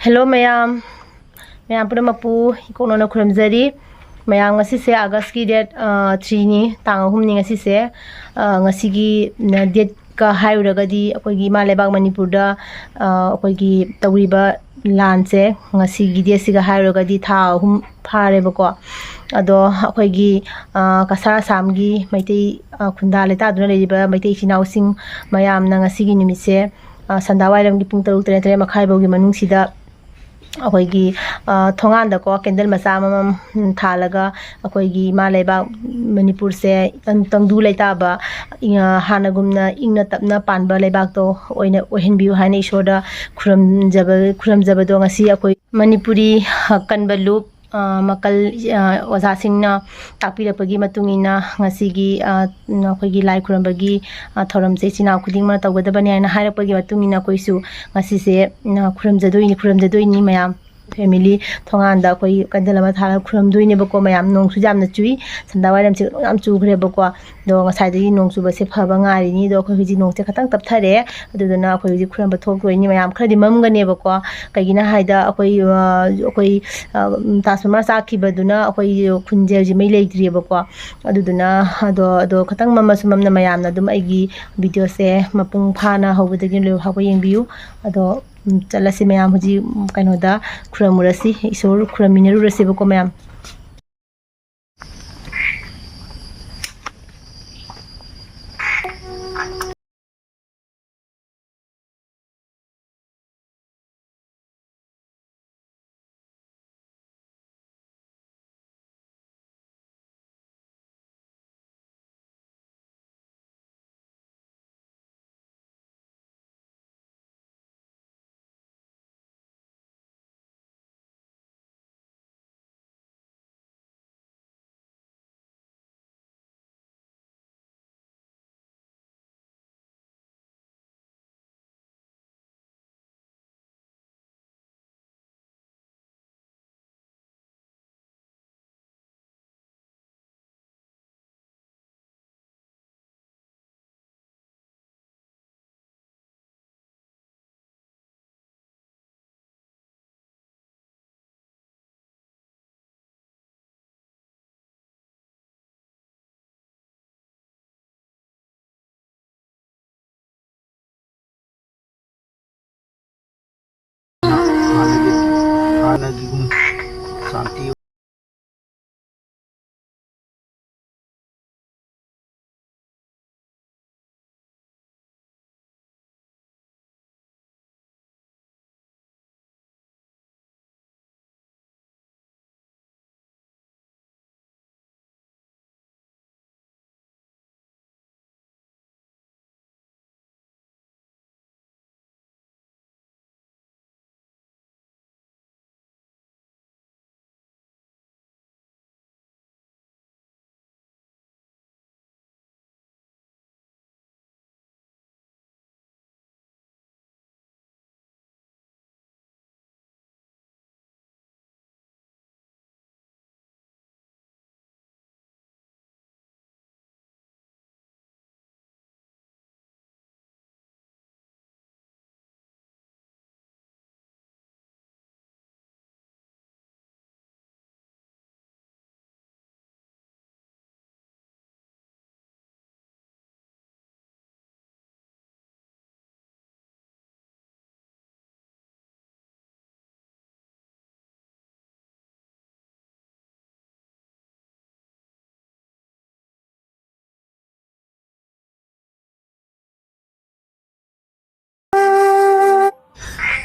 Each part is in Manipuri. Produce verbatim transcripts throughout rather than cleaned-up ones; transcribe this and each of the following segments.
Hello ꯃꯌꯥꯝ, ꯃꯌꯥꯝ ꯄꯨꯝꯅꯃꯛꯄꯨ ꯏꯀꯣꯛꯅꯅ ꯈꯨꯔꯨꯝꯖꯔꯤ꯫ ꯃꯌꯥꯝ, ꯉꯁꯤꯁꯦ August ꯀꯤ date, ꯑ, three ꯅꯤ, ꯇꯥꯡ ꯑꯍꯨꯝꯅꯤ ꯉꯁꯤꯁꯦ꯫ ꯑ, ꯉꯁꯤꯒꯤ, ꯅ, date ꯀ ꯍꯥꯏꯔꯨꯔꯒꯗꯤ ꯑꯩꯈꯣꯏꯒꯤ ꯏꯃꯥ ꯂꯩꯕꯥꯛ ꯃꯅꯤꯄꯨꯔꯗ, ꯑ, ꯑꯩꯈꯣꯏꯒꯤ ꯇꯧꯔꯤꯕ ꯂꯥꯟꯁꯦ ꯉꯁꯤꯒꯤ date ꯁꯤꯒ ꯍꯥꯏꯔꯨꯔꯒꯗꯤ ꯊꯥ ꯑꯍꯨꯝ ꯐꯥꯔꯦꯕꯀꯣ꯫ ꯑꯗꯣ ꯑꯩꯈꯣꯏꯒꯤ, ꯑ, ꯀꯁꯥꯔ ꯑꯁꯥꯝꯒꯤ ꯃꯩꯇꯩ, ꯑ, ꯈꯨꯟꯗꯥ ꯂꯩꯇꯥꯗꯨꯅ ꯂꯩꯔꯤꯕ ꯃꯩꯇꯩ ꯏꯆꯤꯟ ꯏꯅꯥꯎꯁꯤꯡ ꯃꯌꯥꯝꯅ ꯉꯁꯤꯒꯤ ꯅꯨꯃꯤꯠꯁꯦ, ꯑ, ꯁꯟꯗꯥ ꯋꯥꯏꯔꯝꯒꯤ ꯄꯨꯡ ꯇꯔꯨꯛ, ꯇꯔꯦꯠ, ꯇꯔꯦꯠ ꯃꯈꯥꯏ ꯐꯥꯎꯒꯤ ꯃꯅꯨꯡꯁꯤꯗ ꯑꯩꯈꯣꯏꯒꯤ, ꯑ, ꯊꯣꯡꯒꯥꯟꯗꯀꯣ candle ꯃꯆꯥ ꯑꯃꯃꯝ, ꯎꯝ, ꯊꯥꯜꯂꯒ ꯑꯩꯈꯣꯏꯒꯤ ꯏꯃꯥ ꯂꯩꯕꯥꯛ ꯃꯅꯤꯄꯨꯔꯁꯦ ꯇꯪ-, ꯇꯪꯗꯨ ꯂꯩꯇꯥꯕ, ꯏꯪ-, ꯑ, ꯍꯥꯟꯅꯒꯨꯝꯅ ꯏꯪꯅ ꯇꯞꯅ ꯄꯥꯟꯕ ꯂꯩꯕꯥꯛꯇꯣ ꯑꯣꯏꯅ ꯑꯣꯏꯍꯟꯕꯤꯌꯨ ꯍꯥꯏꯅ ꯏꯁꯣꯔꯗ ꯈꯨꯔꯨꯝꯖꯕ-, ꯈꯨꯔꯨꯝꯖꯕꯗꯣ ꯉꯁꯤ ꯑꯩꯈꯣꯏ ꯃꯅꯤꯄꯨꯔꯤ, ꯑ, ꯀꯟꯕ ꯂꯨꯞ, ꯑ, ꯃꯀꯜ, ꯑ, ꯑꯣꯖꯥꯁꯤꯡꯅ ꯇꯥꯛꯄꯤꯔꯛꯄꯒꯤ ꯃꯇꯨꯡ ꯏꯟꯅ ꯉꯁꯤꯒꯤ, ꯑ, ꯑꯩꯈꯣꯏꯒꯤ ꯂꯥꯏ ꯈꯨꯔꯨꯝꯕꯒꯤ, ꯑ, ꯊꯧꯔꯝꯁꯦ ꯏꯆꯤꯟ ꯏꯅꯥꯎ ꯈꯨꯗꯤꯡꯃꯛꯅ ꯇꯧꯒꯗꯕꯅꯤ ꯍꯥꯏꯅ ꯍꯥꯏꯔꯛꯄꯒꯤ ꯃꯇꯨꯡ ꯏꯟꯅ ꯑꯩꯈꯣꯏꯁꯨ ꯉꯁꯤꯁꯦ, ꯑ, ꯈꯨꯔꯨꯝꯖꯗꯣꯏꯅꯤ, ꯈꯨꯔꯨꯝꯖꯗꯣꯏꯅꯤ ꯃꯌꯥꯝ꯫ Family ꯊꯣꯡꯒꯥꯟꯗ ꯑꯩꯈꯣꯏ candle ꯑꯃ ꯊꯥꯜꯂꯒ ꯈꯨꯔꯨꯝꯗꯣꯏꯅꯦꯕꯀꯣ ꯃꯌꯥꯝ꯫ ꯅꯣꯡꯁꯨ ꯌꯥꯝꯅ ꯆꯨꯏ, ꯁꯟꯗꯥ ꯋꯥꯏꯔꯝꯁꯦ ꯌꯥꯝ ꯆꯨꯈ꯭ꯔꯦꯕꯀꯣ꯫ ꯑꯗꯣ ꯉꯁꯥꯏꯗꯒꯤ ꯅꯣꯡ ꯆꯨꯕꯁꯦ ꯐꯕ ꯉꯥꯏꯔꯤꯅꯤ꯫ ꯑꯗꯣ ꯑꯩꯈꯣꯏ ꯍꯧꯖꯤꯛ ꯅꯣꯡꯁꯦ ꯈꯇꯪ ꯇꯞꯊꯔꯦ, ꯑꯗꯨꯗꯨꯅ ꯑꯩꯈꯣꯏ ꯍꯧꯖꯤꯛ ꯈꯨꯔꯨꯝꯕ ꯊꯣꯛꯇꯣꯏꯅꯤ꯫ ꯃꯌꯥꯝ ꯈꯔꯗꯤ ꯃꯝꯒꯅꯦꯕꯀꯣ, ꯀꯩꯒꯤꯅꯣ ꯍꯥꯏꯗ ꯑꯩꯈꯣꯏ, ꯑ, ꯑꯩꯈꯣꯏ, ꯑ, transformer ꯆꯥꯛꯈꯤꯕꯗꯨꯅ ꯑꯩꯈꯣꯏ ꯈꯨꯟꯁꯦ ꯍꯧꯖꯤꯛ ꯃꯩ ꯂꯩꯇ꯭ꯔꯤꯑꯕꯀꯣ꯫ ꯑꯗꯨꯗꯨꯅ ꯑꯗꯣ, ꯑꯗꯣ ꯈꯇꯪ ꯃꯝꯃꯁꯨ ꯃꯝꯅ ꯃꯌꯥꯝꯅ ꯑꯗꯨꯝ ꯑꯩꯒꯤ video ꯁꯦ ꯃꯄꯨꯡ ꯐꯥꯅ ꯍꯧꯕꯗꯒꯤ ꯂꯣꯏ ꯐꯥꯎꯕ ꯌꯦꯡꯕꯤꯌꯨ꯫ ꯑꯗꯣ, ꯎꯝ, ꯆꯠꯂꯁꯤ ꯃꯌꯥꯝ ꯍꯧꯖꯤꯛ ꯀꯩꯅꯣꯗ ꯈꯨꯔꯨꯝꯃꯨꯔꯁꯤ, ꯏꯁꯣꯔ ꯈꯨꯔꯨꯝꯃꯤꯟꯅꯔꯨꯔꯁꯦꯕꯀꯣ ꯃꯌꯥꯝ꯫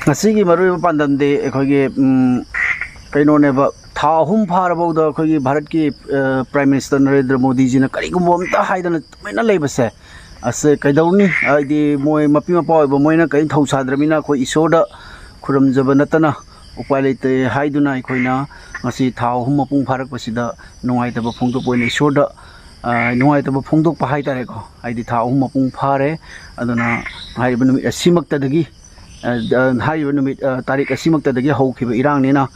ꯉꯁꯤꯒꯤ ꯃꯔꯨꯑꯣꯏꯕ ꯄꯥꯟꯗꯝꯗꯤ ꯑꯩꯈꯣꯏꯒꯤ, ꯎꯝ, ꯀꯩꯅꯣꯅꯦꯕ, ꯊꯥ ꯑꯍꯨꯝ ꯐꯥꯔꯕꯧꯗ ꯑꯩꯈꯣꯏꯒꯤ ꯚꯥꯔꯠꯀꯤ, ꯑ, Prime Minister ꯅꯔꯦꯟꯗ꯭ꯔ ꯃꯣꯗꯤꯖꯤꯅ ꯀꯔꯤꯒꯨꯝꯕ ꯑꯝꯇ ꯍꯥꯏꯗꯅ ꯇꯨꯃꯤꯟꯅ ꯂꯩꯕꯁꯦ, ꯑꯁꯦ ꯀꯩꯗꯧꯅꯤ? ꯍꯥꯏꯗꯤ ꯃꯣꯏ ꯃꯄꯤ ꯃꯄꯥ ꯑꯣꯏꯕ ꯃꯣꯏꯅ ꯀꯔꯤꯝ ꯊꯧ ꯁꯥꯗ꯭ꯔꯕꯅꯤꯅ ꯑꯩꯈꯣꯏ ꯏꯁꯣꯔꯗ ꯈꯨꯔꯨꯝꯖꯕ ꯅꯠꯇꯅ ꯎꯄꯥꯏ ꯂꯩꯇꯦ ꯍꯥꯏꯗꯨꯅ ꯑꯩꯈꯣꯏꯅ ꯉꯁꯤ ꯊꯥ ꯑꯍꯨꯝ ꯃꯄꯨꯡ ꯐꯥꯔꯛꯄꯁꯤꯗ ꯅꯨꯡꯉꯥꯏꯇꯕ ꯐꯣꯡꯗꯣꯛꯄ ꯑꯣꯏꯅ ꯏꯁꯣꯔꯗ, ꯑ, ꯅꯨꯡꯉꯥꯏꯇꯕ ꯐꯣꯡꯗꯣꯛꯄ ꯍꯥꯏꯇꯥꯔꯦꯀꯣ꯫ ꯍꯥꯏꯗꯤ ꯊꯥ ꯑꯍꯨꯝ ꯃꯄꯨꯡ ꯐꯥꯔꯦ, ꯑꯗꯨꯅ ꯍꯥꯏꯔꯤꯕ ꯅꯨꯃꯤꯠ ꯑꯁꯤꯃꯛꯇꯗꯒꯤ, ꯑ, ꯑ, ꯍꯥꯏꯔꯤꯕ ꯅꯨꯃꯤꯠ, ꯑ, ꯇꯥꯔꯤꯛ ꯑꯁꯤꯃꯛꯇꯗꯒꯤ ꯍꯧꯈꯤꯕ ꯏꯔꯥꯡꯅꯤꯅ,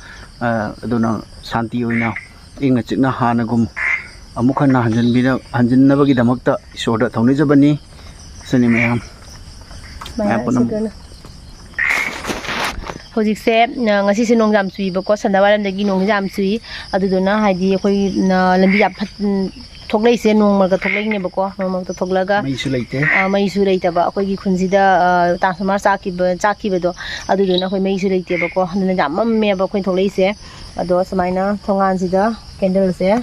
ꯑ, ꯑꯗꯨꯅ ꯁꯥꯟꯇꯤ ꯑꯣꯏꯅ ꯏꯪꯅ ꯆꯤꯛꯅ ꯍꯥꯟꯅꯒꯨꯝ ꯑꯃꯨꯛ ꯍꯟꯅ ꯍꯟꯖꯤꯟꯕꯤꯅ-, ꯍꯟꯖꯤꯟꯅꯕꯒꯤꯗꯃꯛꯇ ꯏꯁꯣꯔꯗ ꯊꯧꯅꯤꯖꯕꯅꯤ꯫ ꯁꯤꯅꯤ ꯃꯌꯥꯝ꯫ ꯃꯌꯥꯝ ꯃꯌꯥꯝ ꯄꯨꯝꯅꯃꯛ꯫ ꯏꯁꯣꯔꯗ ꯍꯧꯖꯤꯛꯁꯦ, ꯑ, ꯉꯁꯤꯁꯦ ꯅꯣꯡ ꯌꯥꯝ ꯆꯨꯏꯕꯀꯣ, ꯁꯟꯗꯥ ꯋꯥꯏꯔꯝꯗꯒꯤ ꯅꯣꯡꯁꯦ ꯌꯥꯝ ꯆꯨꯏ꯫ ꯑꯗꯨꯗꯨꯅ ꯍꯥꯏꯗꯤ ꯑꯩꯈꯣꯏ, ꯑ, ꯂꯝꯕꯤ ꯌꯥꯝ ꯐꯠ-, ꯎꯝ, ꯊꯣꯛꯂꯛꯏꯁꯦ ꯅꯣꯡ ꯃꯔꯛꯇ ꯊꯣꯛꯂꯛꯏꯅꯦꯕꯀꯣ꯫ ꯅꯣꯡ ꯃꯔꯛꯇ ꯊꯣꯛꯂꯛꯑꯒ, ꯃꯩꯁꯨ ꯂꯩꯇꯦ꯫ ꯑ, ꯃꯩꯁꯨ ꯂꯩꯇꯕ꯫ ꯑꯩꯈꯣꯏꯒꯤ ꯈꯨꯟꯁꯤꯗ, ꯑ, transformer ꯆꯥꯛꯈꯤꯕ, ꯆꯥꯛꯈꯤꯕꯗꯣ, ꯑꯗꯨꯗꯨꯅ ꯑꯩꯈꯣꯏ ꯃꯩꯁꯨ ꯂꯩꯇꯦꯕꯀꯣ꯫ ꯑꯗꯨꯅ ꯌꯥꯝ ꯃꯝꯃꯦꯕ ꯑꯩꯈꯣꯏꯅ ꯊꯣꯛꯂꯛꯏꯁꯦ꯫ ꯑꯗꯣ ꯁꯨꯃꯥꯏꯅ ꯊꯣꯡꯒꯥꯟꯁꯤꯗ candleꯁꯦ,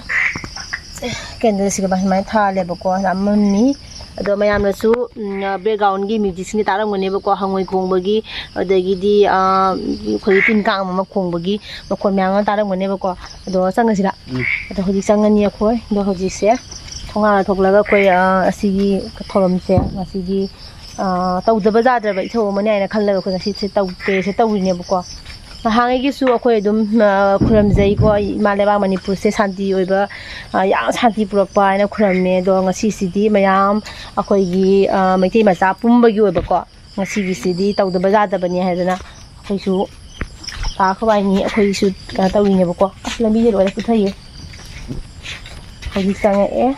candleꯁꯤꯒ ꯁꯨꯃꯥꯏꯅ ꯊꯥꯜꯂꯦꯕꯀꯣ꯫ ꯌꯥꯝ ꯃꯝꯃꯤ꯫ ꯑꯗꯣ ꯃꯌꯥꯝꯅꯁꯨ, ꯎꯝ, backgroundꯒꯤ musicꯁꯤꯡꯁꯦ ꯇꯥꯔꯝꯒꯅꯦꯕꯀꯣ, ꯍꯉꯣꯏ ꯈꯣꯡꯕꯒꯤ, ꯑꯗꯒꯤꯗꯤ, ꯑ, ꯑꯩꯈꯣꯏꯒꯤ ꯇꯤꯟ ꯀꯥꯡ ꯑꯃ ꯈꯣꯡꯕꯒꯤ ꯃꯈꯣꯟ ꯃꯌꯥꯝ ꯑꯃ ꯇꯥꯔꯝꯒꯅꯦꯕꯀꯣ꯫ ꯑꯗꯣ ꯆꯪꯉꯁꯤꯔꯥ? ꯎꯝ꯫ ꯑꯗꯣ ꯍꯧꯖꯤꯛ ꯆꯪꯉꯅꯤ ꯑꯩꯈꯣꯏ꯫ ꯑꯗꯣ ꯍꯧꯖꯤꯛꯁꯦ ꯊꯣꯡꯒꯥꯟꯗ ꯊꯣꯛꯂꯒ ꯑꯩꯈꯣꯏ, ꯑ, ꯑꯁꯤꯒꯤ ꯊꯧꯔꯝꯁꯦ ꯉꯁꯤꯒꯤ, ꯑ, ꯇꯧꯗꯕ ꯌꯥꯗ꯭ꯔꯕ ꯏꯊꯧ ꯑꯃꯅꯤ ꯍꯥꯏꯅ ꯈꯜꯂꯒ ꯑꯩꯈꯣꯏ ꯉꯁꯤꯁꯦ ꯇꯧꯒꯦꯁꯦ ꯇꯧꯔꯤꯅꯦꯕꯀꯣ꯫ ꯅꯍꯥꯟꯉꯩꯒꯤꯁꯨ ꯑꯩꯈꯣꯏ ꯑꯗꯨꯝ, ꯑ, ꯈꯨꯔꯨꯝꯖꯩꯀꯣ, ꯏꯃꯥ ꯂꯩꯕꯥꯛ ꯃꯅꯤꯄꯨꯔꯁꯦ ꯁꯥꯟꯇꯤ ꯑꯣꯏꯕ, ꯑ, ꯌꯥꯝ ꯁꯥꯟꯇꯤ ꯄꯨꯔꯛꯄ ꯍꯥꯏꯅ ꯈꯨꯔꯨꯝꯃꯦ꯫ ꯑꯗꯣ ꯉꯁꯤꯁꯤꯗꯤ ꯃꯌꯥꯝ ꯑꯩꯈꯣꯏꯒꯤ, ꯑ, ꯃꯩꯇꯩ ꯃꯆꯥ ꯄꯨꯝꯕꯒꯤ ꯑꯣꯏꯕꯀꯣ, ꯉꯁꯤꯒꯤꯁꯤꯗꯤ ꯇꯧꯗꯕ ꯌꯥꯗꯕꯅꯤ ꯍꯥꯏꯗꯅ ꯑꯩꯈꯣꯏꯁꯨ ꯇꯥ ꯈꯣꯏꯕꯥꯏꯅꯤ ꯑꯩꯈꯣꯏꯁꯨ ꯀꯩꯅꯣ ꯇꯧꯔꯤꯅꯦꯕꯀꯣ꯫ ꯑꯁ, ꯂꯝꯕꯤꯁꯦ ꯂꯣꯏꯅ ꯄꯨꯊꯩꯌꯦ꯫ ꯍꯧꯖꯤꯛ ꯆꯪꯉꯛꯑꯦ꯫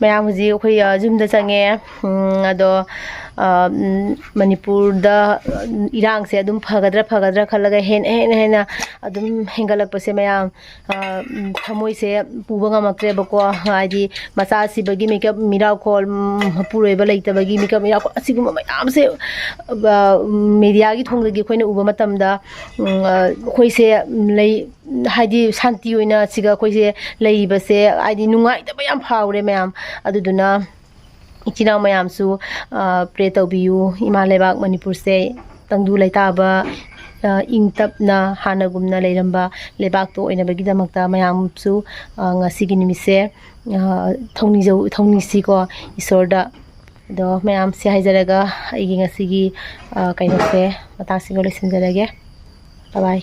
ꯃꯌꯥꯝ ꯍꯧꯖꯤꯛ ꯑꯩꯈꯣꯏ, ꯑ, ꯌꯨꯝꯗ ꯆꯪꯉꯦ꯫ ꯎꯝ, ꯑꯗꯣ, ꯑ, ꯎꯝ, ꯃꯅꯤꯄꯨꯔꯗ, ꯑ, ꯏꯔꯥꯡꯁꯦ ꯑꯗꯨꯝ ꯐꯒꯗ꯭ꯔꯥ ꯐꯒꯗ꯭ꯔꯥ ꯈꯜꯂꯒ ꯍꯦꯟꯅ, ꯍꯦꯟꯅ, ꯍꯦꯟꯅ ꯑꯗꯨꯝ ꯍꯦꯟꯒꯠꯂꯛꯄꯁꯦ ꯃꯌꯥꯝ, ꯑ, ꯎꯝ, ꯊꯃꯣꯏꯁꯦ ꯄꯨꯕ ꯉꯝꯃꯛꯇ꯭ꯔꯦꯕꯀꯣ꯫ ꯍꯥꯏꯗꯤ ꯃꯆꯥ ꯁꯤꯕꯒꯤ ꯃꯤꯀꯞ ꯃꯤꯔꯥꯎꯈꯣꯜ, ꯎꯝ, ꯃꯄꯨꯔꯣꯏꯕ ꯂꯩꯇꯕꯒꯤ ꯃꯤꯀꯞ ꯃꯤꯔꯥꯎꯈꯣꯜ, ꯑꯁꯤꯒꯨꯝꯕ ꯃꯌꯥꯝꯁꯦ, ꯑ, ꯎꯝ, mediaꯒꯤ ꯊꯣꯡꯗꯒꯤ ꯑꯩꯈꯣꯏꯅ ꯎꯕ ꯃꯇꯝꯗ, ꯎꯝ, ꯑ, ꯑꯩꯈꯣꯏꯁꯦ ꯂꯩ, ꯍꯥꯏꯗꯤ ꯁꯥꯟꯇꯤ ꯑꯣꯏꯅ ꯁꯤꯗ ꯑꯩꯈꯣꯏꯁꯦ ꯂꯩꯔꯤꯕꯁꯦ ꯍꯥꯏꯗꯤ ꯅꯨꯡꯉꯥꯏꯇꯕ ꯌꯥꯝ ꯐꯥꯎꯔꯦ ꯃꯌꯥꯝ꯫ ꯑꯗꯨꯗꯨꯅ ꯏꯆꯤꯟ ꯏꯅꯥꯎ ꯃꯌꯥꯝꯁꯨ, ꯑ, pray ꯇꯧꯕꯤꯌꯨ, ꯏꯃꯥ ꯂꯩꯕꯥꯛ ꯃꯅꯤꯄꯨꯔꯁꯦ ꯇꯪꯗꯨ ꯂꯩꯇꯥꯕ, ꯑ, ꯏꯪ ꯇꯞꯅ ꯍꯥꯟꯅꯒꯨꯝꯅ ꯂꯩꯔꯝꯕ ꯂꯩꯕꯥꯛꯇꯣ ꯑꯣꯏꯅꯕꯒꯤꯗꯃꯛꯇ ꯃꯌꯥꯝꯁꯨ, ꯑ, ꯉꯁꯤꯒꯤ ꯅꯨꯃꯤꯠꯁꯦ, ꯑ, ꯊꯧꯅꯤꯖꯧ-, ꯊꯧꯅꯤꯁꯤꯀꯣ ꯏꯁꯣꯔꯗ꯫ ꯑꯗꯣ ꯃꯌꯥꯝꯁꯦ ꯍꯥꯏꯖꯔꯒ ꯑꯩꯒꯤ ꯉꯁꯤꯒꯤ, ꯑ, ꯀꯩꯅꯣꯁꯦ ꯃꯇꯥꯡꯁꯤꯒ ꯂꯣꯏꯁꯤꯟꯖꯔꯒꯦ꯫ ꯕꯥꯏ ꯕꯥꯏ꯫